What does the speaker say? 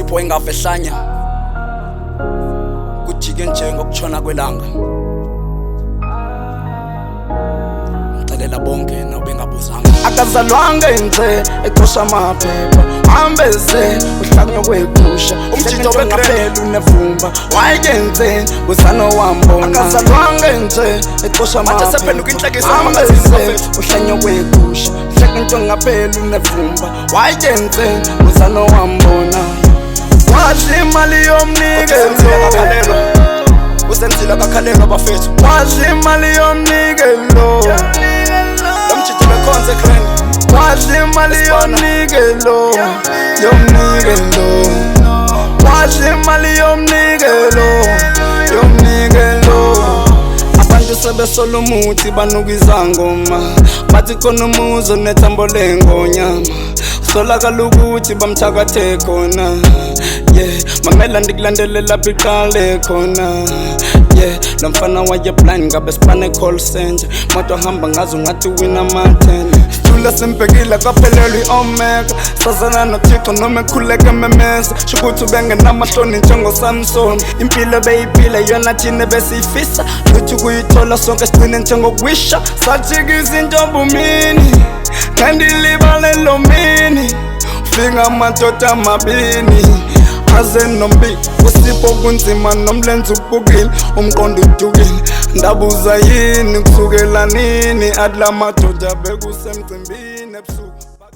USipho engavehlanya kujike nje ngokutshona kwelanga. Ngixelela bonke nobengabuzanga. Akazalwanga enze exosha amaphepha, hambeze uhlanya kwegusha. Umjito wegrand. Ngaphela unevumba, wayekenzeni uzano wambona. Akazalwanga enze exosha Manje sephenduka amaphepha, inhlekisa hambeze emphakathini, bafethu. uhlanya kwegusha. Hleka into ngaphela unevumba, wayekenzeni uzano wambona. Wadla imali Usenzile yomnikelo, akakhalelwa, usenzile akakhalelwa bafethu. Wadla imali yomnikelo, Lo mjito bekhonze grand. Wadla imali Esibana. Yomnikelo, yomnikelo. Wadla imali yomnikelo, yomnikelo. Abantu sebesola umuthi, banuka izangoma, bathi khona umuzi onethambo lengonyama. Solakala ukuthi bamthakathe khona. Yeah, mamela ndikulandele lapho iqale khona. Yeah, lo mfana waye blind ngabe sipane call center. Moto hamba ngazo ngathi wina amathenda. Sithula simbhekile akaphelelwa i-omega. Sazana noThixo noma ekhuleka ememeza. Shukuthi ubengenamahloni njengoSamson. Impilo beyiphila yona thina besiyifisa. Luthi kuyithola sonke sigcine njengokwisha. Sajika izinto bumini, ngandilibale lo mini. Fika amadoda amabini aze nombi uSipho, kunzima nomlenze ubukile, umqondo udukile. Ndabuza yini kusukela nini, athi la madoda bekusemcimbini.